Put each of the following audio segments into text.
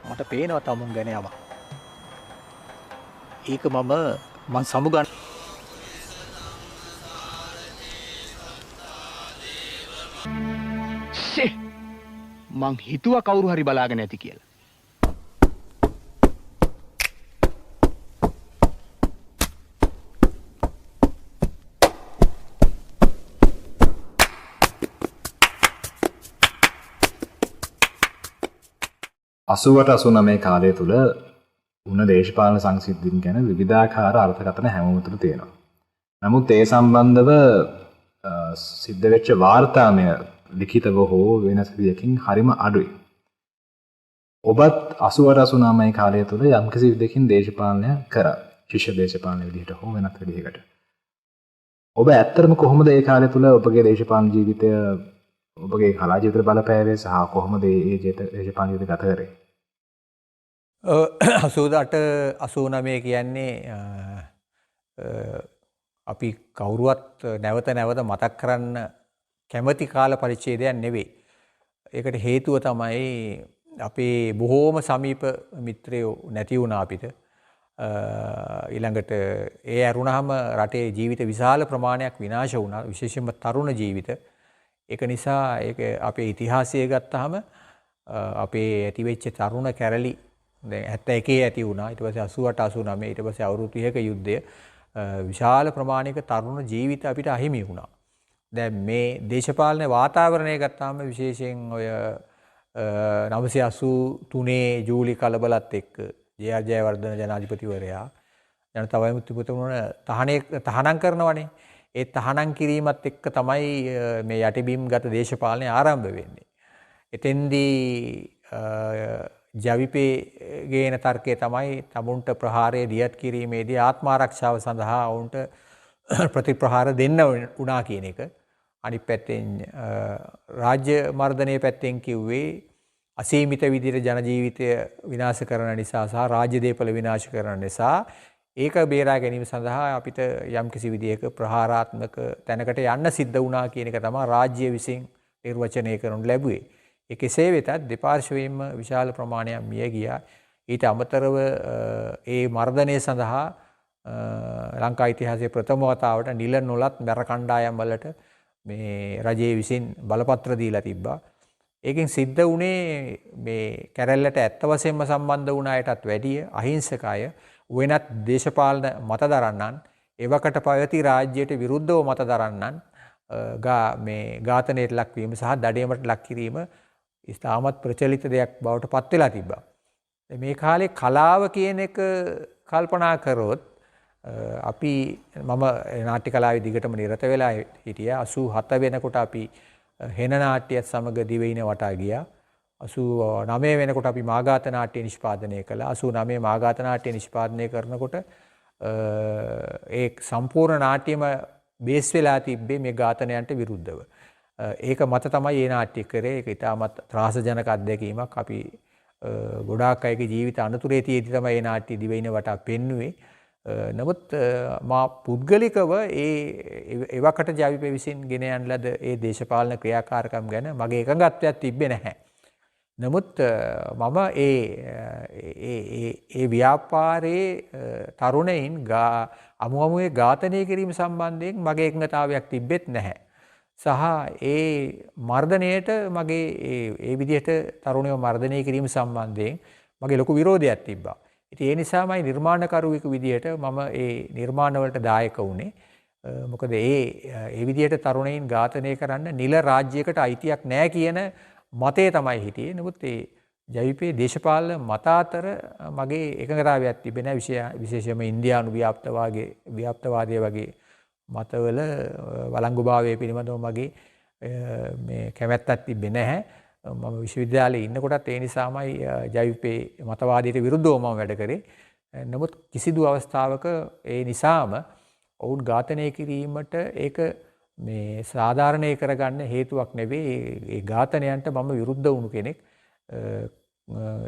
මට පේනවා තමුන් ගැන යමක්. ඒක මං සමුගන්න. ෂේ මං හිතුවා කවුරු හරි බලාගෙන ඇති කියලා. අසුවට අසුනමේ කාලය තුල වුණ දේශපාලන සංසිද්ධීන් ගැන විවිධාකාර අර්ථකථන හැමෝම තුළ තියෙනවා. නමුත් ඒ සම්බන්ධව සිද්ධ වෙච්ච වාර්තාමය ලිඛිතව හෝ වෙනස් විදියකින් හරිම අඩුයි. ඔබත් 88 89 කාලය තුල යම්කිසි විදියකින් දේශපාලනය කරා. ශිෂ්‍ය දේශපාලන විදිහට හෝ වෙනත් විදිහකට. ඔබ ඇත්තටම කොහොමද ඒ කාලය තුල ඔබගේ දේශපාලන ජීවිතය, ඔබගේ කලා ජීවිතයට බලපෑවේ සහ කොහොමද ඒ දේශපාලන ජීවිතය ගත කරේ? 88 89 කියන්නේ අපි කවුරුවත් නැවත නැවත මතක් කරන්න කැමති කාල පරිච්ඡේදයක් නෙවෙයි. ඒකට හේතුව තමයි අපේ බොහෝම සමීප මිත්‍රයෝ නැති වුණා අපිට. ඊළඟට ඒ ඇරුණාම රටේ ජීවිත විශාල ප්‍රමාණයක් විනාශ වුණා, විශේෂයෙන්ම තරුණ ජීවිත. ඒක නිසා ඒක අපේ ඉතිහාසය ගත්තාම අපේ ඇතිවෙච්ච තරුණ කැරලි දැන් 71 ඇති වුණා. ඊට පස්සේ 88 89 ඊට පස්සේ අවුරුදු 30ක යුද්ධය විශාල ප්‍රමාණයක තරුණ ජීවිත අපිට අහිමි වුණා. දැන් මේ දේශපාලන වාතාවරණය ගත්තාම විශේෂයෙන් ඔය 983 ජූලි කලබලත් එක්ක ජේ.ආර්. ජයවර්ධන ජනාධිපතිවරයා ජනතා විමුක්ති පෙරමුණ තහනම් කරනවනේ. ඒ තහනම් කිරීමත් එක්ක තමයි මේ යටිබිම් ගත දේශපාලනය ආරම්භ වෙන්නේ. එතෙන්දී ජවිපේ ගේන තර්කය තමයි තමුන්ට ප්‍රහාරය දියත් කිරීමේදී ආත්මාරක්ෂාව සඳහා ඔවුන්ට ප්‍රතිප්‍රහාර දෙන්න වුණා කියන එක. අනිත් පැත්තෙන් රාජ්‍ය මර්ධනයේ පැත්තෙන් කිව්වේ අසීමිත විදිහට ජන ජීවිතය විනාශ කරන නිසා සහ රාජ්‍ය දේපල විනාශ කරන නිසා ඒක බේරා ගැනීම සඳහා අපිට යම්කිසි විදිහක ප්‍රහාරාත්මක තැනකට යන්න සිද්ධ වුණා කියන එක තමයි රාජ්‍ය විසින් නිර්වචනය කරනු ලැබුවේ. ඒ කෙසේ වෙතත් දෙපාර්ශ්වයෙන්ම විශාල ප්‍රමාණයක් මිය ගියා. ඊට අමතරව ඒ මර්ධනය සඳහා ලංකා ඉතිහාසයේ ප්‍රථම වතාවට නිල නොලත් මැර කණ්ඩායම් වලට මේ රජයේ විසින් බලපත්‍ර දීලා තිබ්බා. ඒකෙන් සිද්ධ වුණේ මේ කැරැල්ලට ඇත්ත වශයෙන්ම සම්බන්ධ වුණ අයටත් වැඩිය අහිංසක අය වෙනත් දේශපාලන මත දරන්නන්, එවකට පැවති රාජ්‍යයට විරුද්ධව මත දරන්නන් මේ ඝාතනයට ලක්වීම සහ දඩයමට ලක් කිරීම ඉතාමත් ප්‍රචලිත දෙයක් බවට පත් වෙලා තිබ්බා. මේ කාලේ කලාව කියන එක කල්පනා කරොත් මම නාට්‍ය කලාවේ දිගටම නිරත වෙලා හිටියා. 87 වෙනකොට අපි හෙන නාට්‍යයත් සමග දිවයින වටා ගියා. 89 වෙනකොට අපි මාඝාත නාට්‍ය නිෂ්පාදනය කළා. 89 මාඝාත නාට්‍ය නිෂ්පාදනය කරනකොට ඒ සම්පූර්ණ නාට්‍යම බේස් වෙලා තිබ්බේ මේ ඝාතනයන්ට විරුද්ධව. ඒක මත තමයි මේ නාට්‍ය කරේ. ඒක ඉතාමත් ත්‍රාසජනක අත්දැකීමක්. අපි ගොඩාක් අයගේ ජීවිත අනතුරේ තියෙද්දි තමයි මේ නාට්‍ය දිවයින වටා පෙන්නුවේ. නමුත් මා පුද්ගලිකව ඒ එවකට ජවිපේ විසින් ගෙන යන ලද ඒ දේශපාලන ක්‍රියාකාරකම් ගැන මගේ එකඟත්වයක් තිබ්බේ නැහැ. නමුත් මම ඒ ව්‍යාපාරයේ තරුණයින් අමු අමුවේ ඝාතනය කිරීම සම්බන්ධයෙන් මගේ එකඟතාවයක් තිබ්බෙත් නැහැ. සහ ඒ මර්ධනයට මගේ ඒ විදිහට තරුණයෝ මර්ධනය කිරීම සම්බන්ධයෙන් මගේ ලොකු විරෝධයක් තිබ්බා. ඉතින් ඒ නිසාමයි නිර්මාණකරුවෙකු විදිහට මම ඒ නිර්මාණවලට දායක වුණේ. මොකද ඒ විදිහට තරුණයින් ඝාතනය කරන්න නිල රාජ්‍යයකට අයිතියක් නැහැ කියන මතය තමයි හිටියේ. නමුත් ඒ ජවිපේ දේශපාලන මත අතර මගේ එකඟතාවයක් තිබෙන්නේ නැහැ. විශේෂයෙන්ම ඉන්දියානු ව්‍යාප්තවාදය වගේ මතවල වළංගුභාවය පිළිබඳව මගේ මේ කැමැත්තක් තිබෙන්නේ නැහැ. මම විශ්වවිද්‍යාලයේ ඉන්නකොටත් ඒ නිසාමයි ජවිපේ මතවාදයට විරුද්ධව මම වැඩ කරේ. නමුත් කිසිදු අවස්ථාවක ඒ නිසාම ඔවුන් ඝාතනය කිරීමට ඒක මේ සාධාරණය කරගන්න හේතුවක් නෙවෙයි. ඒ ඝාතනයන්ට මම විරුද්ධ වුණු කෙනෙක්.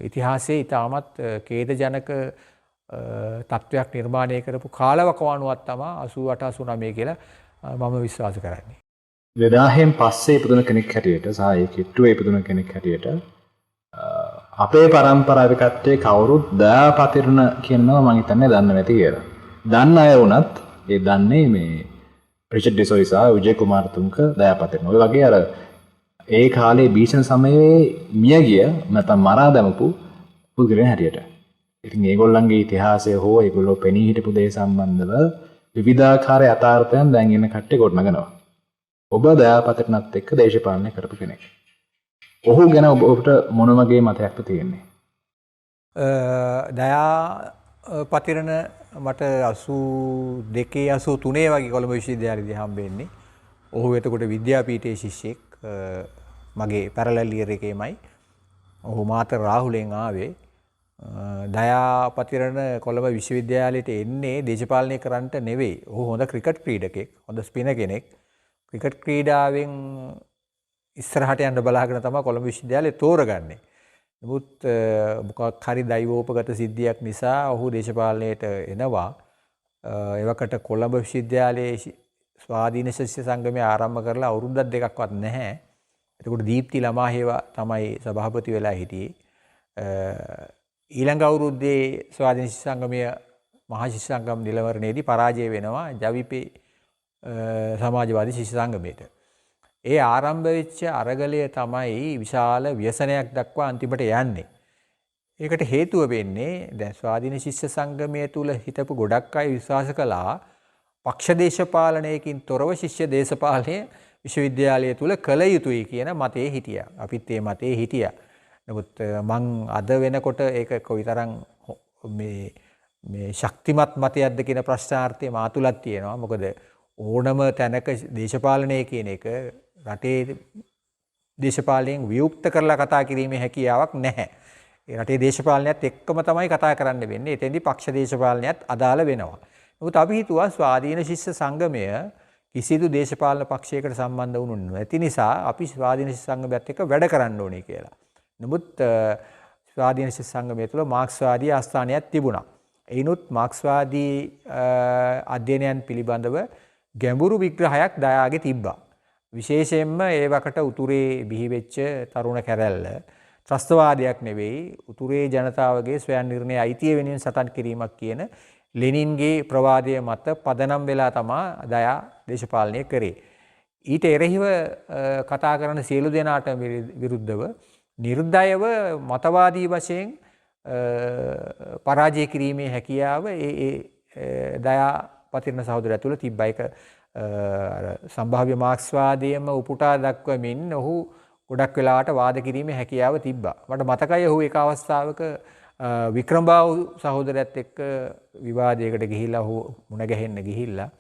ඉතිහාසයේ ඉතාමත් ඛේදජනක තත්ත්වයක් නිර්මාණය කරපු කාලවකවානුවක් තමා 88 89 කියලා මම විශ්වාස කරන්නේ. 2000න් පස්සේ ඉපදුන කෙනෙක් හැටියට සහ ඒ කිට්ටුවේ ඉපදුන කෙනෙක් හැටියට අපේ පරම්පරාවේ කට්ටිය කවුරුත් දයාපතිරණ කියනවා මං හිතන්නේ දන්නේ නැති කියලා. දන්න අය වුණත් ඒ දන්නේ මේ රිචඩ් ඩිසොයිසා, විජය කුමාරතුංග, දයාපතිරණ. ඔය වගේ අර ඒ කාලේ භීෂණ සමයේ මිය ගිය නැත්නම් මරා දමපු පුද්ගලයන් හැටියට. ඉතින් ඒගොල්ලන්ගේ ඉතිහාසය හෝ ඒගොල්ලෝ පෙනී හිටපු දේ සම්බන්ධව විවිධාකාර යථාර්ථයන් දැන් ඉන්න කට්ටිය ගොඩනගනවා. ඔබ දයාපතිරණත් එක්ක දේශපාලනය කරපු කෙනෙක්. ඔහු ගැන ඔබට මොන වගේ මතයක්ද තියෙන්නේ? දයාපතිරණ මට 82 83 වගේ කොළඹ විශ්වවිද්‍යාලයේදී හම්බෙන්නේ. ඔහු එතකොට විද්‍යාපීඨයේ ශිෂ්‍යෙක්. මගේ පැරලල් ඉයර් එකේමයි. ඔහු මාතර රාහුලෙන් ආවේ. දයාපතිරණ කොළඹ විශ්වවිද්‍යාලයට එන්නේ දේශපාලනය කරන්නට නෙවෙයි. ඔහු හොඳ ක්‍රිකට් ක්‍රීඩකෙක්, හොඳ ස්පිනර් කෙනෙක්. ක්‍රිකට් ක්‍රීඩාවෙන් ඉස්සරහට යන්න බලාගෙන තමයි කොළඹ විශ්වවිද්‍යාලය තෝරගන්නේ. නමුත් මොකක් හරි දෛවෝපගත සිද්ධියක් නිසා ඔහු දේශපාලනයට එනවා. එවකට කොළඹ විශ්වවිද්‍යාලයේ ස්වාධීන ශිෂ්‍ය සංගමය ආරම්භ කරලා අවුරුද්දක් දෙකක්වත් නැහැ. එතකොට දීප්ති ළමා හේවා තමයි සභාපති වෙලා හිටියේ. ඊළඟ අවුරුද්දේ ස්වාධීන ශිෂ්‍ය සංගමය මහා ශිෂ්‍ය සංගම් නිලවරණයේදී පරාජය වෙනවා ජවිපේ සමාජවාදී ශිෂ්‍ය සංගමයට. ඒ ආරම්භ වෙච්ච අරගලය තමයි විශාල ව්‍යසනයක් දක්වා අන්තිමට යන්නේ. ඒකට හේතුව වෙන්නේ දැන් ස්වාධීන ශිෂ්‍ය සංගමය තුල හිටපු ගොඩක් අය විශ්වාස කළා පක්ෂ දේශපාලනයකින් තොරව ශිෂ්‍ය දේශපාලනය විශ්වවිද්‍යාලය තුල කළ යුතුයි කියන මතයේ හිටියා. අපිත් ඒ මතයේ හිටියා. නමුත් මං අද වෙනකොට ඒක කොයිතරම් මේ මේ ශක්තිමත් මතයක්ද කියන ප්‍රශ්නාර්ථය මා තුලත් තියෙනවා. මොකද ඕනම තැනක දේශපාලනය කියන එක රටේ දේශපාලනයෙන් වියුක්ත කරලා කතා කිරීමේ හැකියාවක් නැහැ. ඒ රටේ දේශපාලනයත් එක්කම තමයි කතා කරන්න වෙන්නේ. එතෙන්දී පක්ෂ දේශපාලනයත් අදාළ වෙනවා. නමුත් අපි හිතුවා ස්වාධීන ශිෂ්‍ය සංගමය කිසිදු දේශපාලන පක්ෂයකට සම්බන්ධ වුණු නැති නිසා අපි ස්වාධීන ශිෂ්‍ය සංගමයත් එක්ක වැඩ කරන්න ඕනේ කියලා. නමුත් ස්වාධීන ශිෂ්‍ය සංගමය තුළ මාක්ස්වාදී ආස්ථානයක් තිබුණා. එයිනුත් මාක්ස්වාදී අධ්‍යයනයන් පිළිබඳව ගැඹුරු විග්‍රහයක් දයාගේ තිබ්බා. විශේෂයෙන්ම ඒ වකට උතුරේ බිහි වෙච්ච තරුණ කැරැල්ල ත්‍රස්තවාදයක් නෙවෙයි, උතුරේ ජනතාවගේ ස්වයං නිර්ණය අයිතිය වෙනුවෙන් සටන් කිරීමක් කියන ලෙනින්ගේ ප්‍රවාදය මත පදනම් වෙලා තමා දයා දේශපාලනය කරේ. ඊට එරෙහිව කතා කරන සියලු දෙනාට විරුද්ධව නිර්දයව මතවාදී වශයෙන් පරාජය කිරීමේ හැකියාව ඒ ඒ දයා පතිරණ සහෝදරයා තුළ තිබ්බා. ඒක අර සම්භාව්‍ය මාක්ස්වාදයේම උපුටා දක්වමින් ඔහු ගොඩක් වෙලාවට වාද කිරීමේ හැකියාව තිබ්බා. මට මතකයි ඔහු එක අවස්ථාවක වික්‍රමබාහු සහෝදරයත් එක්ක විවාදයකට ගිහිල්ලා ඔහු මුණ ගැහෙන්න ගිහිල්ලා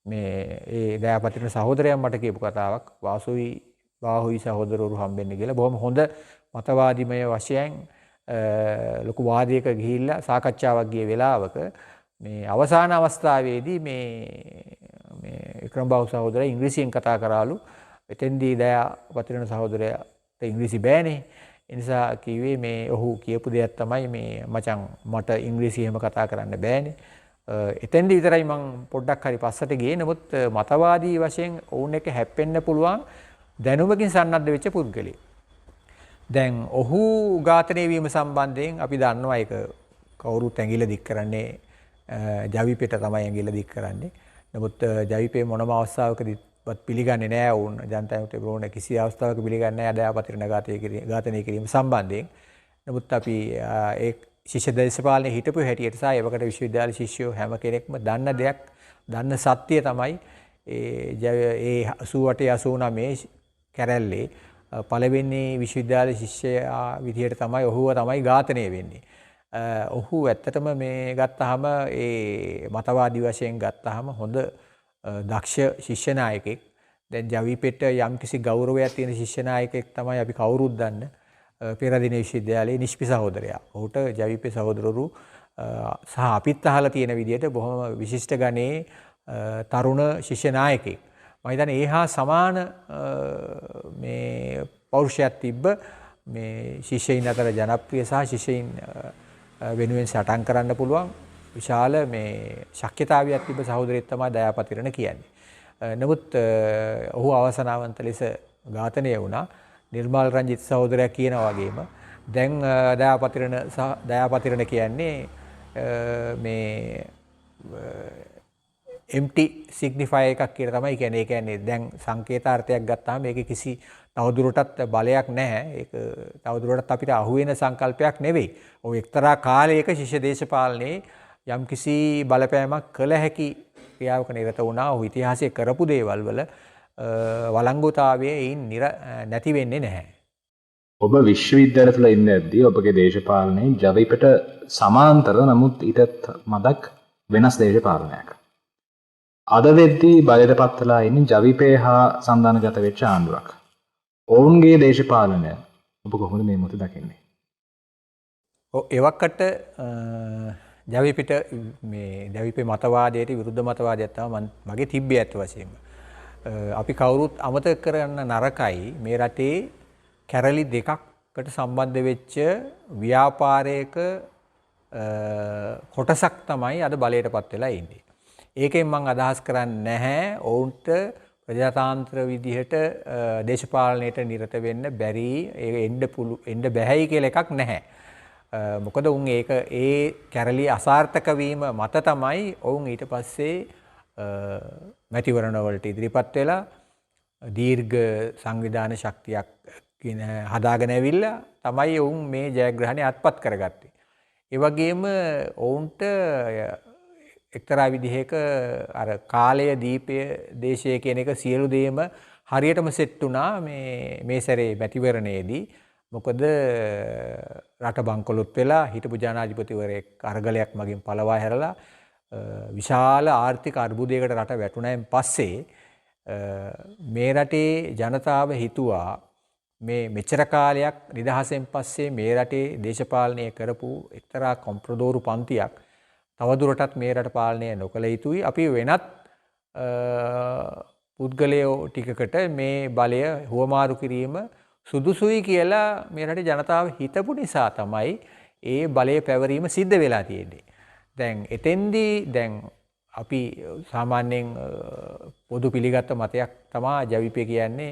මේ ඒ දයාපතිරණ සහෝදරයන් මට කියපු කතාවක්, වාසුයි බාහුයි සහෝදරවරු හම්බෙන්න කියලා බොහොම හොඳ මතවාදීමය වශයෙන් ලොකු වාදයක ගිහිල්ලා සාකච්ඡාවක් ගිය වෙලාවක මේ අවසාන අවස්ථාවේදී මේ මේ වික්‍රමබාහු සහෝදරයා ඉංග්‍රීසියෙන් කතා කරාලු. එතෙන්දී දයාපතිරණ සහෝදරයාට ඉංග්‍රීසි බෑනේ. ඒ නිසා කිව්වේ මේ ඔහු කියපු දෙයක් තමයි මේ මචං මට ඉංග්‍රීසි එහෙම කතා කරන්න බෑනේ. එතෙන්දී විතරයි මං පොඩ්ඩක් හරි පස්සට ගියේ. නමුත් මතවාදී වශයෙන් ඔවුන් එක්ක හැප්පෙන්න පුළුවන් දැනුමකින් සන්නද්ධ වෙච්ච පුද්ගලයෙක්. දැන් ඔහු ඝාතනය වීම සම්බන්ධයෙන් අපි දන්නවා ඒක කවුරුත් ඇඟිල්ල දික් කරන්නේ ජවිපෙට තමයි ඇඟිල්ල දික් කරන්නේ. නමුත් ජවිපේ මොනම අවස්ථාවකදීවත් පිළිගන්නේ නෑ. ඔවුන් ජනතා විමුක්ති පෙරමුණ කිසි අවස්ථාවක පිළිගන්නේ නෑ දයාපතිරණ ඝාතනය කිරීම සම්බන්ධයෙන්. නමුත් අපි ඒ ශිෂ්‍ය දේශපාලනයේ හිටපු හැටියට සහ ඒවකට විශ්වවිද්‍යාල ශිෂ්‍යයෝ හැම කෙනෙක්ම දන්න දෙයක්, දන්න සත්‍යය තමයි ඒ ඒ 88 89 කැරැල්ලේ පළවෙනි විශ්වවිද්‍යාල ශිෂ්‍යයා විදිහට තමයි ඔහුව තමයි ඝාතනය වෙන්නේ. ඔහු ඇත්තටම මේ ගත්තාම ඒ මතවාදී වශයෙන් ගත්තාම හොඳ දක්ෂ ශිෂ්‍ය නායකයෙක්. දැන් ජවිපෙට යම්කිසි ගෞරවයක් තියෙන ශිෂ්‍ය නායකයෙක් තමයි අපි කවුරුත් දන්න පෙරදින විශ්වවිද්‍යාලයේ නිෂ්පි සහෝදරයා. ඔහුට ජවිපේ සහෝදරවරු සහ අපිත් අහලා තියෙන විදිහට බොහොම විශිෂ්ට ගණයේ තරුණ ශිෂ්‍ය නායකයෙක්. මම හිතන්නේ ඒ හා සමාන මේ පෞරුෂයක් තිබ්බ මේ ශිෂ්‍යයින් අතර ජනප්‍රිය සහ ශිෂ්‍යයින් වෙනුවෙන් සටන් කරන්න පුළුවන් විශාල මේ ශක්්‍යතාවයක් තිබ්බ සහෝදරයෙක් තමයි දයාපතිරණ කියන්නේ. නමුත් ඔහු අවසනාවන්ත ලෙස ඝාතනය වුණා. නිර්මල් රංජිත් සහෝදරයා කියනා වගේම දැන් දයාපතිරණ සහ දයාපතිරණ කියන්නේ මේ empty signifier එකක් කියලා තමයි කියන්නේ. ඒ කියන්නේ දැන් සංකේතාර්ථයක් ගත්තාම මේකේ කිසි තවදුරටත් බලයක් නැහැ. ඒක තවදුරටත් අපිට අහුවෙන සංකල්පයක් නෙවෙයි. ඔය එක්තරා කාලයක ශිෂ්‍ය දේශපාලනයේ යම්කිසි බලපෑමක් කළ හැකි ක්‍රියාවක නිරත වුණා. ඔහු ඉතිහාසයේ කරපු දේවල් වල වළංගුතාවය එයින් නැති වෙන්නේ නැහැ. ඔබ විශ්වවිද්‍යාල තුළ ඉඳද්දී ඔබගේ දේශපාලනයේ ජවිපට සමාන්තර නමුත් ඊටත් මදක් වෙනස් දේශපාලනයක්. අද වෙද්දී බලයට පත් වෙලා ඉන්නේ ජවිපේ හා සන්ධානගත වෙච්ච ආණ්ඩුවක්. ඔවුන්ගේ දේශපාලනය ඔබ කොහොමද මේ මොහොතේ දකින්නේ? ඔව්, එවකට ජවිපිට මේ ජවිපේ මතවාදයට විරුද්ධ මතවාදයක් තමයි මගේ තිබ්බේ ඇත්ත වශයෙන්ම. අපි කවුරුත් අමතක කරන්න නරකයි මේ රටේ කැරලි දෙකකට සම්බන්ධ වෙච්ච ව්‍යාපාරයක කොටසක් තමයි අද බලයට පත් වෙලා ඉන්නේ. ඒකෙන් මං අදහස් කරන්නේ නැහැ ඔවුන්ට ප්‍රජාතාන්ත්‍ර විදිහට දේශපාලනයට නිරත වෙන්න බැරි, ඒ එන්න බැහැයි කියලා එකක් නැහැ. මොකද උන් ඒක ඒ කැරලි අසාර්ථක වීම මත තමයි ඔවුන් ඊට පස්සේ මැතිවරණ වලට ඉදිරිපත් වෙලා දීර්ඝ සංවිධාන ශක්තියක් කියන හදාගෙන ඇවිල්ලා තමයි ඔවුන් මේ ජයග්‍රහණය අත්පත් කරගත්තේ. ඒ වගේම ඔවුන්ට එක්තරා විදිහක අර කාලය, දීපය, දේශය කියන එක සියලු දේම හරියටම සෙට් වුණා මේ සැරේ මැතිවරණයේදී. මොකද රට බංකොලොත් වෙලා හිටපු ජනාධිපතිවරයෙක් අරගලයක් මගින් පළවා හැරලා විශාල ආර්ථික අර්බුදයකට රට වැටුණායින් පස්සේ මේ රටේ ජනතාව හිතුවා මේ මෙච්චර කාලයක් නිදහසෙන් පස්සේ මේ රටේ දේශපාලනය කරපු එක්තරා කොම්ප්‍රදෝරු පන්තියක් තවදුරටත් මේ රට පාලනය නොකළ යුතුයි. අපි වෙනත් පුද්ගලයෝ ටිකකට මේ බලය හුවමාරු කිරීම සුදුසුයි කියලා මේ රටේ ජනතාව හිතපු නිසා තමයි ඒ බලය පැවරීම සිද්ධ වෙලා තියෙන්නේ. දැන් එතෙන්දී දැන් අපි සාමාන්‍යයෙන් පොදු පිළිගත්ත මතයක් තමා ජවිපේ කියන්නේ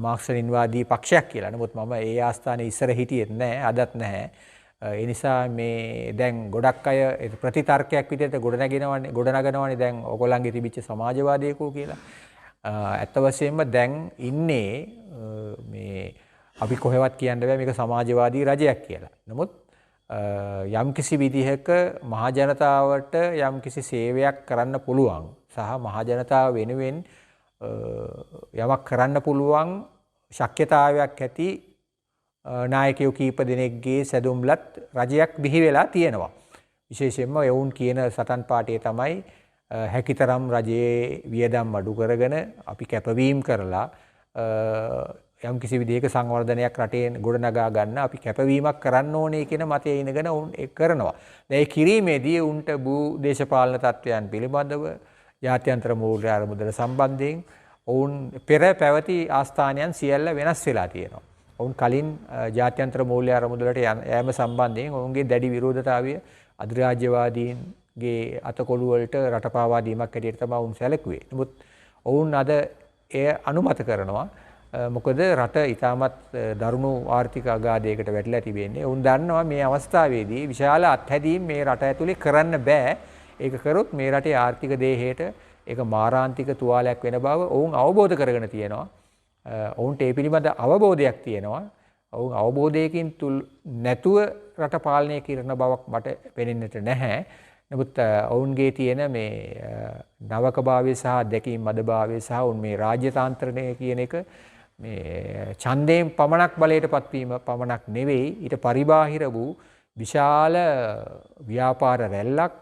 මාක්ස් ලෙනින්වාදී පක්ෂයක් කියලා. නමුත් මම ඒ ආස්ථානයේ ඉස්සර හිටියෙත් නෑ, අදත් නැහැ. ඒ නිසා මේ දැන් ගොඩක් අය ප්‍රතිතර්කයක් විදිහට ගොඩනගනවනේ දැන් ඔයගොල්ලන්ගේ තිබිච්ච සමාජවාදයකෝ කියලා. ඇත්ත වශයෙන්ම දැන් ඉන්නේ මේ අපි කොහෙවත් කියන්න බෑ මේක සමාජවාදී රජයක් කියලා. නමුත් යම්කිසි විදිහක මහ ජනතාවට යම්කිසි සේවයක් කරන්න පුළුවන් සහ මහ ජනතාව වෙනුවෙන් යමක් කරන්න පුළුවන් ශක්‍යතාවයක් ඇති නායකයෝ කීප දෙනෙක්ගේ සැදුම්ලත් රජයක් බිහි වෙලා තියෙනවා. විශේෂයෙන්ම එවුන් කියන සටන් පාඨය තමයි හැකිතරම් රජයේ වියදම් අඩු කරගෙන අපි කැපවීම කරලා යම්කිසි විදිහක සංවර්ධනයක් රටේ ගොඩනගා ගන්න අපි කැපවීමක් කරන්න ඕනේ කියන මතය ඉඳගෙන උන් ඒක කරනවා. දැන් ඒ කිරීමේදී උන්ට භූ දේශපාලන තත්ත්වයන් පිළිබඳව ජාත්‍යන්තර මූල්‍ය අරමුදල සම්බන්ධයෙන් ඔවුන් පෙර පැවති ආස්ථානයන් සියල්ල වෙනස් වෙලා තියෙනවා. ඔවුන් කලින් ජාත්‍යන්තර මූල්‍ය අරමුදලට යෑම සම්බන්ධයෙන් ඔවුන්ගේ දැඩි විරෝධතාවය අධිරාජ්‍යවාදීන්ගේ අතකොළු වලට රට පාවා දීමක් හැටියට තමයි ඔවුන් සැලකුවේ. නමුත් ඔවුන් අද එය අනුමත කරනවා. මොකද රට ඉතාමත් දරුණු ආර්ථික අගාධයකට වැටිලා තිබෙන්නේ. ඔවුන් දන්නවා මේ අවස්ථාවේදී විශාල අත්හැදීම් මේ රට ඇතුලේ කරන්න බෑ. ඒක කරොත් මේ රටේ ආර්ථික දේහයට ඒක මාරාන්තික තුවාලයක් වෙන බව ඔවුන් අවබෝධ කරගෙන තියෙනවා. ඔවුන්ට ඒ පිළිබඳ අවබෝධයක් තියෙනවා. ඔවුන් අවබෝධයකින් නැතුව රට පාලනය කරන බවක් මට පෙනෙන්නට නැහැ. නමුත් ඔවුන්ගේ තියෙන මේ නවකභාවය සහ අත්දැකීම් මදභාවය සහ ඔවුන් මේ රාජ්‍යතාන්ත්‍රණය කියන එක මේ ඡන්දයෙන් පමණක් බලයට පත්වීම පමණක් නෙවෙයි, ඊට පරිබාහිර වූ විශාල ව්‍යාපාර රැල්ලක්,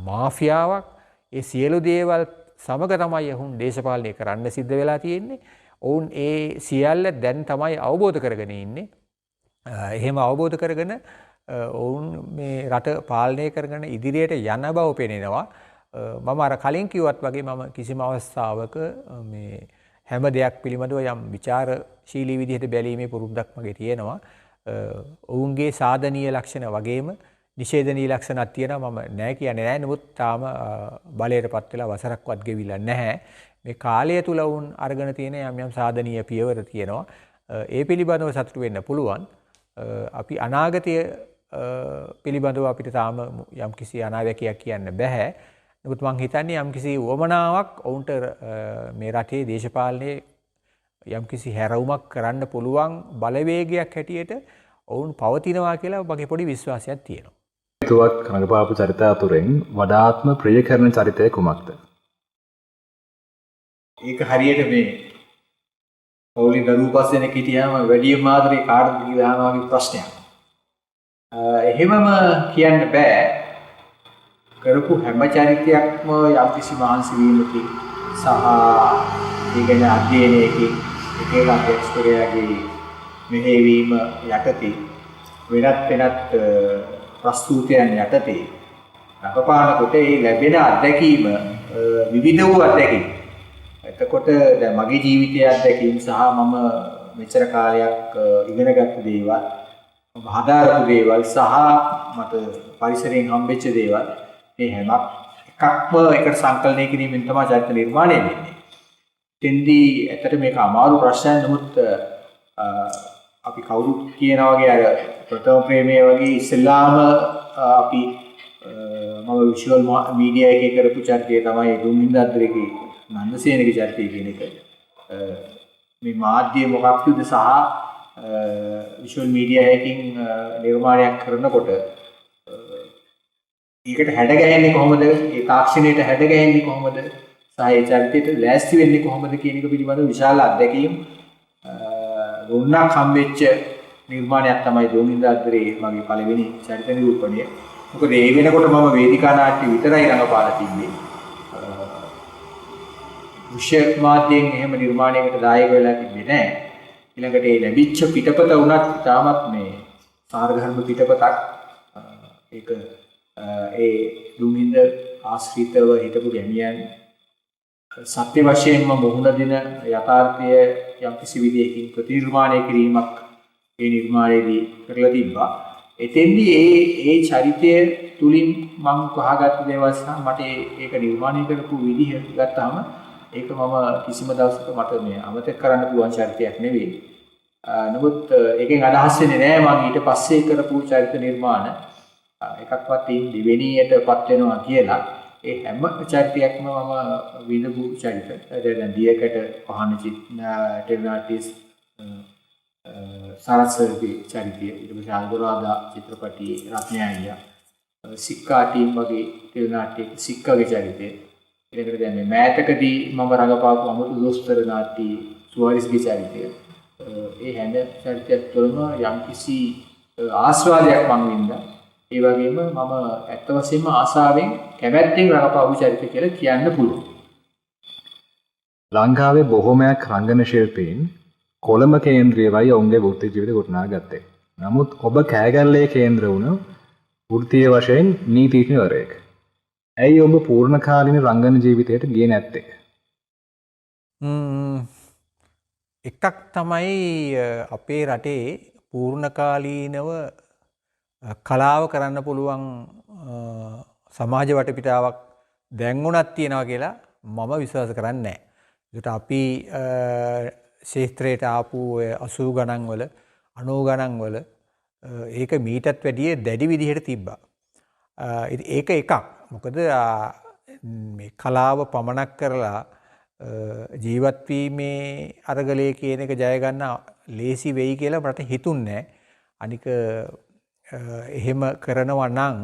මාෆියාවක්, ඒ සියලු දේවල් සමග තමයි ඔවුන් දේශපාලනය කරන්න සිද්ධ වෙලා තියෙන්නේ. ඔවුන් ඒ සියල්ල දැන් තමයි අවබෝධ කරගෙන ඉන්නේ. එහෙම අවබෝධ කරගෙන ඔවුන් මේ රට පාලනය කරගෙන ඉදිරියට යන බව පෙනෙනවා. මම අර කලින් කිව්වත් වගේ මම කිසිම අවස්ථාවක මේ හැම දෙයක් පිළිබඳව යම් විචාරශීලී විදිහට බැලීමේ පුරුද්දක් මගේ තියෙනවා. ඔවුන්ගේ සාධනීය ලක්ෂණ වගේම නිෂේධනීය ලක්ෂණක් තියෙනවා. මම නෑ කියන්නේ නෑ. නමුත් තාම බලයට පත් වෙලා වසරක්වත් ගෙවිලා නැහැ. මේ කාලය තුල ඔවුන් අරගෙන තියෙන යම් යම් සාධනීය පියවර තියෙනවා. ඒ පිළිබඳව සතුටු වෙන්න පුළුවන්. අපි අනාගතය පිළිබඳව අපිට තාම යම්කිසි අනාවැකියක් කියන්න බැහැ. නමුත් මං හිතන්නේ යම්කිසි උවමනාවක් ඔවුන්ට මේ රටේ දේශපාලනයේ යම්කිසි හැරවුමක් කරන්න පුළුවන් බලවේගයක් හැටියට ඔවුන් පවතිනවා කියලා මගේ පොඩි විශ්වාසයක් තියෙනවා. තුවක් රඟපාපු චරිත අතුරෙන් වඩාත්ම ප්‍රිය කරන චරිතය කුමක්ද? ඒක හරියට මේ පවුලේ දරුවෝ පස් දෙනෙක් හිටියාම වැඩිම ආදරේ කාටද කියලා අහනවා වගේ ප්‍රශ්නයක්. එහෙමම කියන්න බෑ. කරපු හැම චරිතයක්ම යම්කිසි මහන්සි වීමකින් සහ ඒ ගැන අධ්‍යයනයකින් එක එක අධ්‍යක්ෂකවරයාගේ මෙහෙයවීම යටතේ වෙනත් වෙනත් ප්‍රස්තුතයන් යටතේ රඟපානකොට ඒ ලැබෙන අත්දැකීම විවිධ වූ අත්දැකීම්. එතකොට දැන් මගේ ජීවිතයේ අත්දැකීම් සහ මම මෙච්චර කාලයක් ඉගෙනගත්තු දේවල්, මම හදාරපු දේවල් සහ මට පරිසරයෙන් හම්බෙච්ච දේවල් මේ හැම එකක්ම එකට සංකලනය කිරීමෙන් තමයි චරිත නිර්මාණය වෙන්නේ. එතෙන්දී ඇත්තට මේක අමාරු ප්‍රශ්නයක්. නමුත් අපි කවුරුත් කියනා වගේ අර ප්‍රථම ප්‍රේමය වගේ ඉස්සෙල්ලාම අපි මම විෂුවල් මීඩියා එකේ කරපු චරිතය තමයි දුම්හිඳ අද්දරේගේ නන්දසේනගේ චරිතය කියන එක. මේ මාධ්‍ය මොකක්ද සහ විෂුවල් මීඩියා එකකින් නිර්මාණයක් කරනකොට ඒකට හැඩ ගැහෙන්නේ කොහොමද? ඒ තාක්ෂණයට හැඩ ගැහෙන්නේ කොහොමද? සහ ඒ චරිතයට ලෑස්ති වෙන්නේ කොහොමද කියන එක පිළිබඳව විශාල අත්දැකීම් ගොන්නක් හම්බෙච්ච නිර්මාණයක් තමයි දුම්හිඳ අද්දරේ මගේ පළවෙනි චරිත නිරූපණය. මොකද ඒ වෙනකොට මම වේදිකා නාට්‍ය විතරයි රඟපාලා තිබ්බේ. දෘශ්‍ය මාධ්‍යයෙන් එහෙම නිර්මාණයකට දායක වෙලා තිබ්බේ නෑ. ඊළඟට ඒ ලැබිච්ච පිටපත වුණත් ඉතාමත් මේ සාරධර්ම පිටපතක්. ඒක ඒ දුම්හිඳ ආශ්‍රිතව හිටපු ගැමියන් සත්‍ය වශයෙන්ම මුහුණ දෙන යථාර්ථය යම්කිසි විදියකින් ප්‍රතිනිර්මාණය කිරීමක් ඒ නිර්මාණයේදී කරලා තිබ්බා. එතෙන්දී ඒ ඒ චරිතය තුලින් මං වහගත්ත දේවල් සහ මට ඒක නිර්මාණය කරපු විදිහ ගත්තාම ඒක මම කිසිම දවසක මට මේ අමතක කරන්න පුළුවන් චරිතයක් නෙවෙයි. නමුත් ඒකෙන් අදහස් වෙන්නේ නෑ මං ඊට පස්සේ කරපු චරිත නිර්මාණ එකක්වත් ඉන් දෙවෙනියටපත් වෙනවා කියලා. ඒ හැම චරිතයක්ම මම විඳපු චරිත. දැන් දියකට වහන ටෙලිනාට්‍යස් සරත් සර්ගේ චරිතය, ඊට පස්සේ අනුරාධා චිත්‍රපටයේ රත්නය අයියා, සික්කා ටීම් වගේ ටෙලිනාට්‍යයක සික්කාගේ චරිතය, ඊළඟට දැන් මේ මෑතකදී මම රඟපාපු අමුතු දොස්තර නාට්‍යයේ සුවාරිස්ගේ චරිතය, ඒ හැම චරිතයක් තුළම යම්කිසි ආස්වාදයක් මං වින්දා. ඒ වගේම මම ඇත්ත වශයෙන්ම ආසාවෙන් කැමැත්තෙන් රඟපාපු චරිත කියලා කියන්න පුළුවන්. ලංකාවේ බොහොමයක් රංගන ශිල්පීන් කොළඹ කේන්ද්‍රීයවයි ඔවුන්ගේ වෘත්ති ජීවිත ගොඩනගා ගත්තේ. නමුත් ඔබ කෑගල්ලේ කේන්ද්‍ර වුණ වෘත්තීය වශයෙන් නීතිඥවරයෙක්. ඇයි ඔබ පූර්ණකාලීන රංගන ජීවිතයට ගියේ නැත්තේ? එකක් තමයි අපේ රටේ පූර්ණකාලීනව කලාව කරන්න පුළුවන් සමාජ වටපිටාවක් දැන් වුණත් තියෙනවා කියලා මම විශ්වාස කරන්නේ නැහැ. ඒකට අපි ක්ෂේත්‍රයට ආපු ඔය 80 ගණන් වල 90 ගණන් වල ඒක මීටත් වැඩිය දැඩි විදිහට තිබ්බා. ඒක එකක්. මොකද මේ කලාව පමණක් කරලා ජීවත් වීමේ අරගලය කියන එක ජය ගන්න ලේසි වෙයි කියලා මට හිතුන්නේ නැහැ. අනික එහෙම කරනවා නම්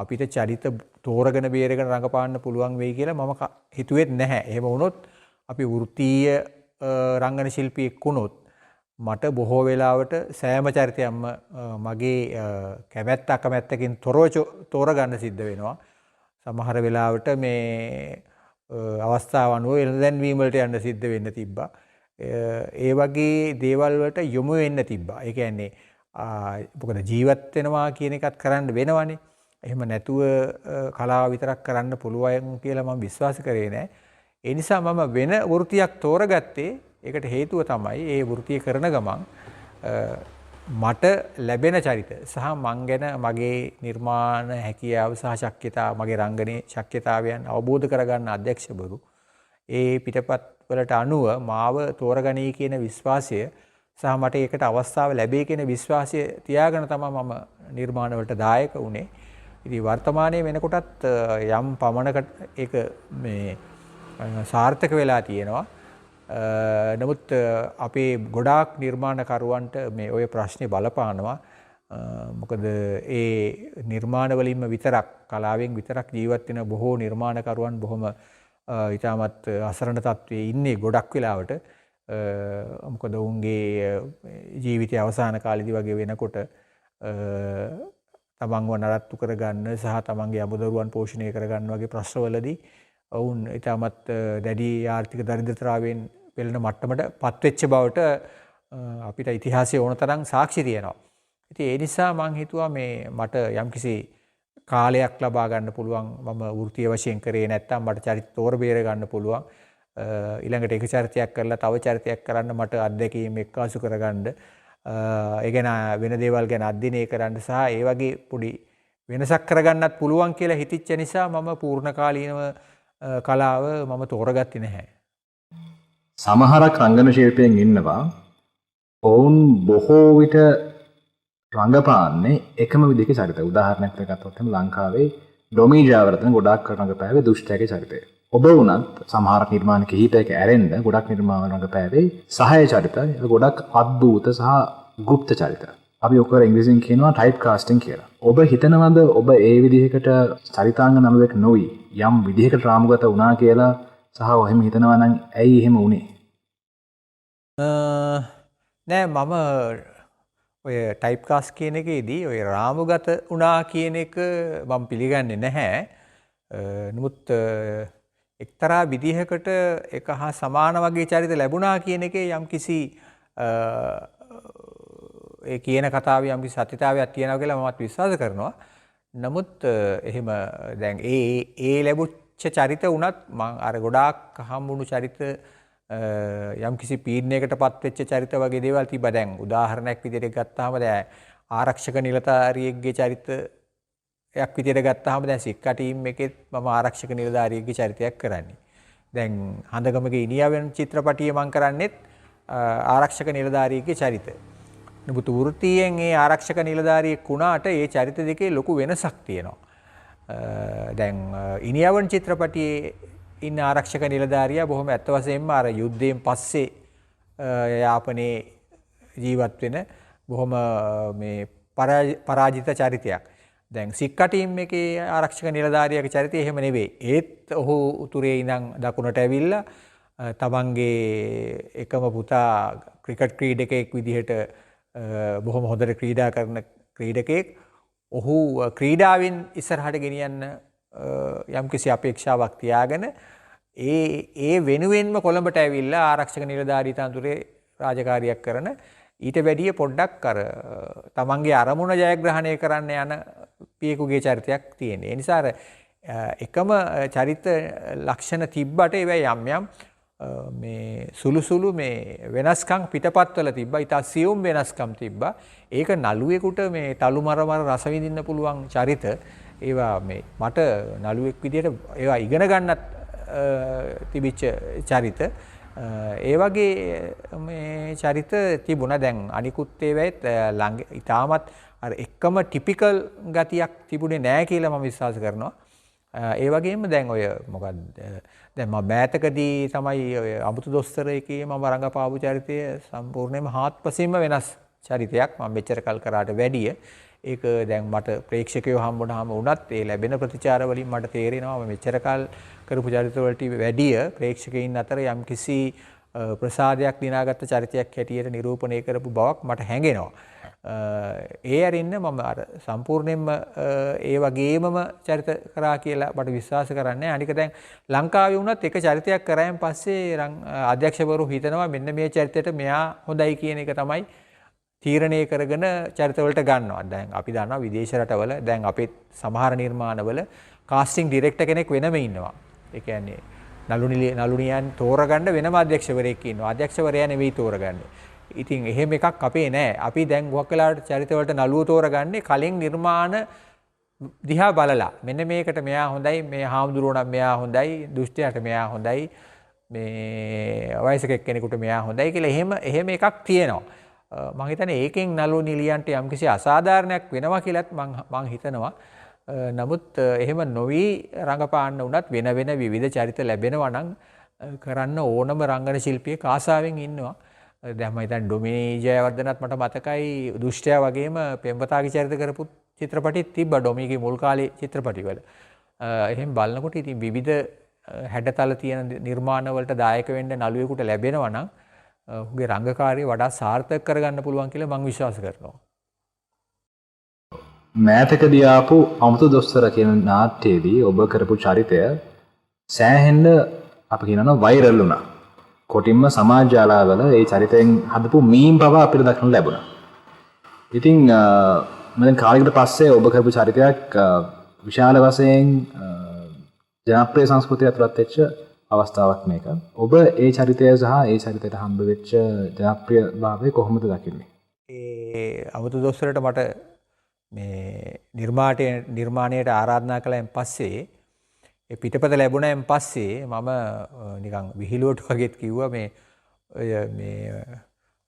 අපිට චරිත තෝරගෙන බේරගෙන රඟපාන්න පුළුවන් වෙයි කියලා මම හිතුවෙත් නැහැ. එහෙම වුණොත් අපි වෘත්තීය රංගන ශිල්පියෙක් වුණොත් මට බොහෝ වෙලාවට සෑම චරිතයක්ම මගේ කැමැත්ත අකමැත්තකින් තොරව තෝරගන්න සිද්ධ වෙනවා. සමහර වෙලාවට මේ අවස්ථාව අනුව වෙළඳ දැන්වීම වලට යන්න සිද්ධ වෙන්න තිබ්බා. ඒ වගේ දේවල් වලට යොමු වෙන්න තිබ්බා. ඒ කියන්නේ මොකද ජීවත් වෙනවා කියන එකත් කරන්න වෙනවනේ. එහෙම නැතුව කලාව විතරක් කරන්න පුළුවන් කියලා මම විශ්වාස කරේ නෑ. ඒ නිසා මම වෙන වෘත්තියක් තෝරගත්තේ. ඒකට හේතුව තමයි ඒ වෘත්තිය කරන ගමන් මට ලැබෙන චරිත සහ මං ගැන මගේ නිර්මාණ හැකියාව සහ ශක්්‍යතා, මගේ රංගනයේ ශක්්‍යතාවයන් අවබෝධ කරගන්න අධ්‍යක්ෂවරු ඒ පිටපත් වලට අනුව මාව තෝරගනී කියන විශ්වාසය සහ මට ඒකට අවස්ථාව ලැබේ කියන විශ්වාසය තියාගෙන තමයි මම නිර්මාණ වලට දායක වුණේ. ඉතින් වර්තමානයේ වෙනකොටත් යම් පමණකට ඒක මේ සාර්ථක වෙලා තියෙනවා. නමුත් අපේ ගොඩාක් නිර්මාණකරුවන්ට මේ ඔය ප්‍රශ්නේ බලපානවා. මොකද ඒ නිර්මාණ වලින්ම විතරක් කලාවෙන් විතරක් ජීවත් වෙන බොහෝ නිර්මාණකරුවන් බොහොම ඉතාමත් අසරණ තත්ත්වයේ ඉන්නේ ගොඩක් වෙලාවට. මොකද ඔවුන්ගේ ජීවිතයේ අවසාන කාලෙදි වගේ වෙනකොට තමන්ව නඩත්තු කරගන්න සහ තමන්ගේ අමුදරුවන් පෝෂණය කරගන්න වගේ ප්‍රශ්නවලදී ඔවුන් ඉතාමත් දැඩි ආර්ථික දරිද්‍රතාවයෙන් පෙළෙන මට්ටමට පත්වෙච්ච බවට අපිට ඉතිහාසයේ ඕන තරම් සාක්ෂි තියෙනවා. ඉතින් ඒ නිසා මං හිතුවා මේ මට යම්කිසි කාලයක් ලබා ගන්න පුළුවන් මම වෘත්තීය වශයෙන් කරේ නැත්තම් මට චරිත තෝර බේර ගන්න පුළුවන්. ඊළඟට එක චරිතයක් කරලා තව චරිතයක් කරන්න මට අත්දැකීම් එක්කාසු කරගන්න, ඒ ගැන වෙන දේවල් ගැන අධ්‍යයනය කරන්න සහ ඒ වගේ පොඩි වෙනසක් කරගන්නත් පුළුවන් කියලා හිතිච්ච නිසා මම පූර්ණකාලීනව කලාව මම තෝරගත්තේ නැහැ. සමහරක් රංගන ශිල්පීන් ඉන්නවා ඔවුන් බොහෝ විට රංගපාන්නේ එකම විදිහක චරිත. උදාහරණයක් ගත්තොත් එහෙම ලංකාවේ ඩොමී ජයවර්ධන ගොඩාක් රංගපෑවේ දුෂ්ටයාගේ චරිතය. ඔබ වුණත් සමහර නිර්මාණ කිහිපයක ඇරෙන්න ගොඩක් නිර්මාණ රංගපෑවේ සහාය චරිත, ඒක ගොඩක් අద్භූත සහ ගුප්ත චරිත. අපි ඔක ඉංග්‍රීසියෙන් කියනවා ටයිප් කාස්ටිං කියලා. ඔබ හිතනවද ඔබ ඒ විදිහකට චරිතාංග නළුවෙක් නොවි යම් විදිහකට රාමුගත වුණා කියලා සහ ඔහෙම හිතනවා නම් ඇයි එහෙම වුනේ? නෑ, මම ඔය ටයිප් කාස්ට් කියන එකේදී ඔය රාමුගත වුණා කියන එක මම පිළිගන්නේ නැහැ. නමුත් එක්තරා විදිහකට එක හා සමාන වගේ චරිත ලැබුණා කියන එකේ යම්කිසි ඒ කියන කතාවේ යම්කිසි සත්‍යතාවයක් තියෙනවා කියලා මමත් විශ්වාස කරනවා. නමුත් එහෙම දැන් ඒ ඒ ලැබුච්ච චරිත වුණත් මං අර ගොඩාක් හම්බුණු චරිත යම්කිසි පීඩනයකට පත් වෙච්ච චරිත වගේ දේවල් තිබ්බා. දැන් උදාහරණයක් විදිහට ගත්තාම දැන් ආරක්ෂක නිලධාරියෙක්ගේ චරිතයක් විදිහට ගත්තාම දැන් සික්කා ටීම් එකෙත් මම ආරක්ෂක නිලධාරියෙක්ගේ චරිතයක් කරන්නේ. දැන් හඳගමගේ ඉනියවෙන් චිත්‍රපටිය මං කරන්නේත් ආරක්ෂක නිලධාරියෙක්ගේ චරිත. නමුත් වෘත්තියෙන් ඒ ආරක්ෂක නිලධාරියෙක් වුණාට ඒ චරිත දෙකේ ලොකු වෙනසක් තියෙනවා. දැන් ඉනියවන් චිත්‍රපටියේ ඉන්න ආරක්ෂක නිලධාරියා බොහොම ඇත්ත වශයෙන්ම අර යුද්ධයෙන් පස්සේ යාපනයේ ජීවත් වෙන බොහොම මේ පරාජිත චරිතයක්. දැන් සික්කා ටීම් එකේ ආරක්ෂක නිලධාරියාගේ චරිතය එහෙම නෙවෙයි. ඒත් ඔහු උතුරේ ඉඳන් දකුණට ඇවිල්ලා තමන්ගේ එකම පුතා ක්‍රිකට් ක්‍රීඩකයෙක් විදිහට බොහොම හොඳට ක්‍රීඩා කරන ක්‍රීඩකයෙක්. ඔහු ක්‍රීඩාවෙන් ඉස්සරහට ගෙනියන්න යම්කිසි අපේක්ෂාවක් තියාගෙන ඒ ඒ වෙනුවෙන්ම කොළඹට ඇවිල්ලා ආරක්ෂක නිලධාරී තනතුරේ රාජකාරියක් කරන ඊට වැඩිය පොඩ්ඩක් අර තමන්ගේ අරමුණ ජයග්‍රහණය කරන්න යන පියෙකුගේ චරිතයක් තියෙන. ඒ නිසා අර එකම චරිත ලක්ෂණ තිබ්බට ඒවා යම් යම් මේ සුළු සුළු මේ වෙනස්කම් පිටපත්වල තිබ්බා. ඉතා සියුම් වෙනස්කම් තිබ්බා. ඒක නළුවෙකුට මේ තලු මර මර රස විඳින්න පුළුවන් චරිත. ඒවා මේ මට නළුවෙක් විදියට ඒවා ඉගෙන ගන්නත් තිබිච්ච චරිත. ඒ වගේ මේ චරිත තිබුණා. දැන් අනිකුත් ඒවායිත් ළඟ ඉතාමත් අර එකම ටිපිකල් ගතියක් තිබුණේ නෑ කියලා මම විශ්වාස කරනවා. ඒ වගේම දැන් ඔය මොකද්ද දැන් මම මෑතකදී තමයි ඔය අමුතු දොස්තර එකේ මම රඟපාපු චරිතය සම්පූර්ණයෙන්ම හාත්පසින්ම වෙනස් චරිතයක්. මම මෙච්චර කල් කරාට වැඩිය. ඒක දැන් මට ප්‍රේක්ෂකයෝ හම්බුනහම වුණත් ඒ ලැබෙන ප්‍රතිචාර වලින් මට තේරෙනවා මම මෙච්චර කල් කරපු චරිත වලට වැඩිය ප්‍රේක්ෂකයින් අතර යම්කිසි ප්‍රසාදයක් දිනාගත්ත චරිතයක් හැටියට නිරූපණය කරපු බවක් මට හැඟෙනවා. ඒ ඇරෙන්න මම අර සම්පූර්ණයෙන්ම ඒ වගේමම චරිත කරා කියලා මට විශ්වාස කරන්නේ නැහැ. අනික දැන් ලංකාවේ වුණත් එක චරිතයක් කරායින් පස්සේ අධ්‍යක්ෂකවරු හිතනවා මෙන්න මේ චරිතයට මෙයා හොඳයි කියන එක තමයි තීරණය කරගෙන චරිතවලට ගන්නවා. දැන් අපි දන්නවා විදේශ රටවල දැන් අපේ සමහර නිර්මාණවල කාස්ටිං ඩිරෙක්ටර් කෙනෙක් වෙනම ඉන්නවා. ඒ කියන්නේ නළුනියන් තෝරගන්න වෙනම අධ්‍යක්ෂකවරයෙක් ඉන්නවා. අධ්‍යක්ෂකවරයා නෙවෙයි තෝරගන්නේ. ඉතින් එහෙම එකක් අපේ නෑ. අපි දැන් ගොඩක් වෙලාවට චරිතවලට නළුව තෝරගන්නේ කලින් නිර්මාණ දිහා බලලා. මෙන්න මේකට මෙයා හොඳයි, මේ හාමුදුරුවෝ නම් මෙයා හොඳයි, දුෂ්ටයාට මෙයා හොඳයි, මේ වයසක එක්කෙනෙකුට මෙයා හොඳයි කියලා එහෙම එහෙම එකක් තියෙනවා. මං හිතන්නේ ඒකෙන් නළු නිලියන්ට යම්කිසි අසාධාරණයක් වෙනවා කියලත් මං හිතනවා. නමුත් එහෙම නොවි රඟපාන්න වුණත් වෙන වෙන විවිධ චරිත ලැබෙනවා නම් කරන්න ඕනම රංගන ශිල්පියෙක් ආසාවෙන් ඉන්නවා. දැන් මම හිතන්නේ ඩොමිනී ජයවර්ධනත් මට මතකයි දුෂ්ටයා වගේම පෙම්වතාගේ චරිත කරපු චිත්‍රපටිත් තිබ්බා ඩොමිගේ මුල් කාලේ චිත්‍රපටිවල. එහෙම බලනකොට ඉතින් විවිධ හැඩතල තියෙන නිර්මාණ වලට දායක වෙන්න නළුවෙකුට ලැබෙනවා නම් ඔහුගේ රංගකාර්යය වඩා සාර්ථක කරගන්න පුළුවන් කියලා මම විශ්වාස කරනවා. මෑතකදී ආපු අමුතු දොස්තර කියන නාට්‍යයේදී ඔබ කරපු චරිතය සෑහෙන්න අපි කියනවා නම් වෛරල් වුණා. කොටින්ම සමාජ ජාලාවල ඒ චරිතයෙන් හදපු මීම් පවා අපිට දක්නට ලැබුණා. ඉතින් මම දැන් කාලයකට පස්සේ ඔබ කරපු චරිතයක් විශාල වශයෙන් ජනප්‍රිය සංස්කෘතිය ඇතුළත් වෙච්ච අවස්ථාවක් මේක. ඔබ ඒ චරිතය සහ ඒ චරිතයට හම්බ වෙච්ච ජනප්‍රියභාවය කොහොමද දකින්නේ? ඒ අමුතු දොස්තරට මට මේ නිර්මාණයට ආරාධනා කළාන් පස්සේ ඒ පිටපත ලැබුණාන් පස්සේ මම නිකන් විහිළුවට වගේත් කිව්වා මේ ඔය මේ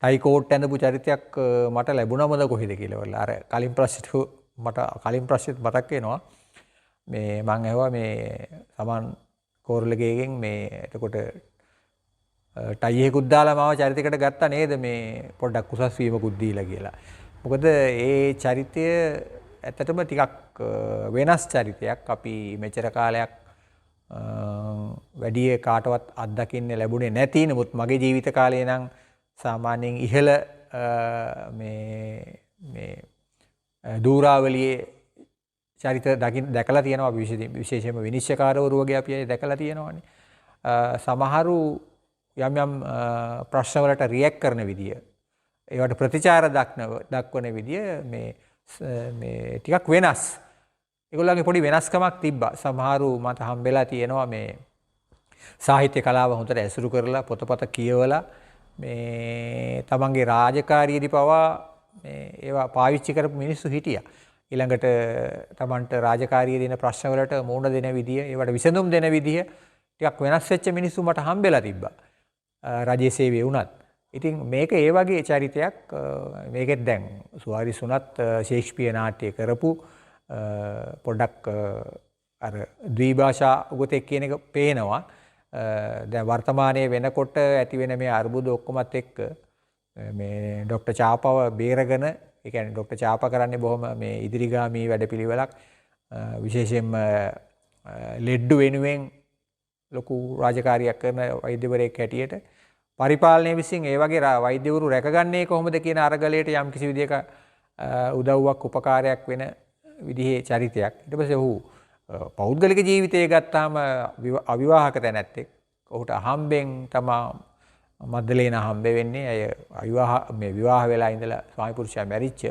ටයි කෝට් ඇඳපු චරිතයක් මට ලැබුණමද කොහෙද කියලා. වල අර කලින් ප්‍රශ්නෙට මට කලින් ප්‍රශ්නෙත් මතක් වෙනවා. මේ මං ඇහුවා මේ සමන් කෝරළගේගෙන් මේ එතකොට ටයි එකකුත් දාලා මාව චරිතයකට ගත්තා නේද මේ පොඩ්ඩක් උසස් වීමකුත් දීලා කියලා. මොකද ඒ චරිතය ඇත්තටම ටිකක් වෙනස් චරිතයක්. අපි මෙච්චර කාලයක් වැඩි කාටවත් අත්දකින්න ලැබුණේ නැති. නමුත් මගේ ජීවිත කාලේ නම් සාමාන්‍යයෙන් ඉහළ මේ මේ දූරාවලියේ චරිත දැකලා තියෙනවා. අපි විශේෂයෙන්ම විනිශ්චයකාරවරු වගේ අපි අය දැකලා තියෙනවානේ. සමහරු යම් යම් ප්‍රශ්න වලට රියැක්ට් කරන විදිය, ඒවට ප්‍රතිචාර දක්වන විදිය මේ මේ ටිකක් වෙනස්. ඒගොල්ලන්ගේ පොඩි වෙනස්කමක් තිබ්බා. සමහරු මට හම්බෙලා තියෙනවා මේ සාහිත්‍ය කලාව හොඳට ඇසුරු කරලා පොතපත කියවලා මේ තමන්ගේ රාජකාරියේදී පවා මේ ඒවා පාවිච්චි කරපු මිනිස්සු හිටියා. ඊළඟට තමන්ට රාජකාරියේ දෙන ප්‍රශ්න වලට මුහුණ දෙන විදිය, ඒවට විසඳුම් දෙන විදිය ටිකක් වෙනස් වෙච්ච මිනිස්සු මට හම්බෙලා තිබ්බා. රජයේ සේවයේ වුණත්. ඉතින් මේක ඒ වගේ චරිතයක්. මේකෙත් දැන් සුවාරිස් වුණත් ෂේක්ස්පියර් නාට්‍ය කරපු පොඩ්ඩක් අර ද්විභාෂා උගතෙක් කියන එක පේනවා. දැන් වර්තමානයේ වෙනකොට ඇති වෙන මේ අර්බුද ඔක්කොමත් එක්ක මේ ඩොක්ටර් චාපව බේරගෙන, ඒ කියන්නේ ඩොක්ටර් චාපා කරන්නේ බොහොම මේ ඉදිරිගාමී වැඩපිළිවෙලක්. විශේෂයෙන්ම ලෙඩ්ඩු වෙනුවෙන් ලොකු රාජකාරියක් කරන වෛද්‍යවරයෙක් හැටියට පරිපාලනය විසින් ඒ වගේ වෛද්‍යවරු රැකගන්නේ කොහොමද කියන අරගලයට යම් කිසි විදියක උදව්වක් උපකාරයක් වෙන විදිහේ චරිතයක්. ඊට පස්සේ ඔහු පෞද්ගලික ජීවිතය ගත්තාම අවිවාහක තැනැත්තෙක්. ඔහුට අහම්බෙන් තමා මද්දලේන හම්බ වෙන්නේ. ඇය අවිවාහ මේ විවාහ වෙලා ඉඳලා ස්වාමි පුරුෂයා මැරිච්ච.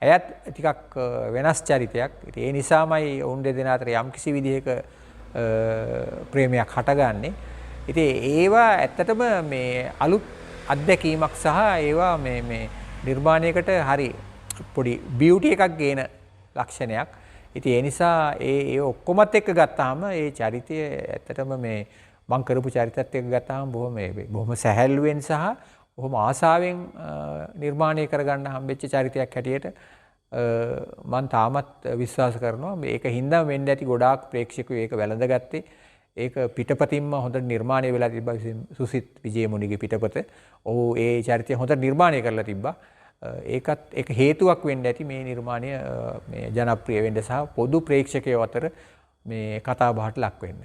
ඇයත් ටිකක් වෙනස් චරිතයක්. ඉතින් ඒ නිසාමයි ඔවුන් දෙදෙනා අතර යම් කිසි විදිහක ප්‍රේමයක් හටගන්නේ. ඉතින් ඒවා ඇත්තටම මේ අලුත් අත්දැකීමක් සහ ඒවා මේ මේ නිර්මාණයකට හරි පොඩි බියුටි එකක් ගේන ලක්ෂණයක්. ඉතින් ඒ නිසා ඒ ඒ ඔක්කොමත් එක්ක ගත්තාම ඒ චරිතය ඇත්තටම මේ මං කරපු චරිතත් එක්ක ගත්තාම බොහොම සැහැල්ලුවෙන් සහ බොහොම ආසාවෙන් නිර්මාණය කරගන්න හම්බෙච්ච චරිතයක් හැටියට මං තාමත් විශ්වාස කරනවා. මේක හින්දා වෙන්න ඇති ගොඩාක් ප්‍රේක්ෂකයෝ ඒක වැළඳගත්තේ. ඒක පිටපතින්ම හොඳට නිර්මාණය වෙලා තිබ්බා. සුසිත් විජේමුනිගේ පිටපත. ඔහු ඒ චරිතය හොඳට නිර්මාණය කරලා තිබ්බා. ඒකත් ඒක හේතුවක් වෙන්න ඇති මේ නිර්මාණය මේ ජනප්‍රිය වෙන්න සහ පොදු ප්‍රේක්ෂකයෝ අතර මේ කතා බහට ලක් වෙන්න.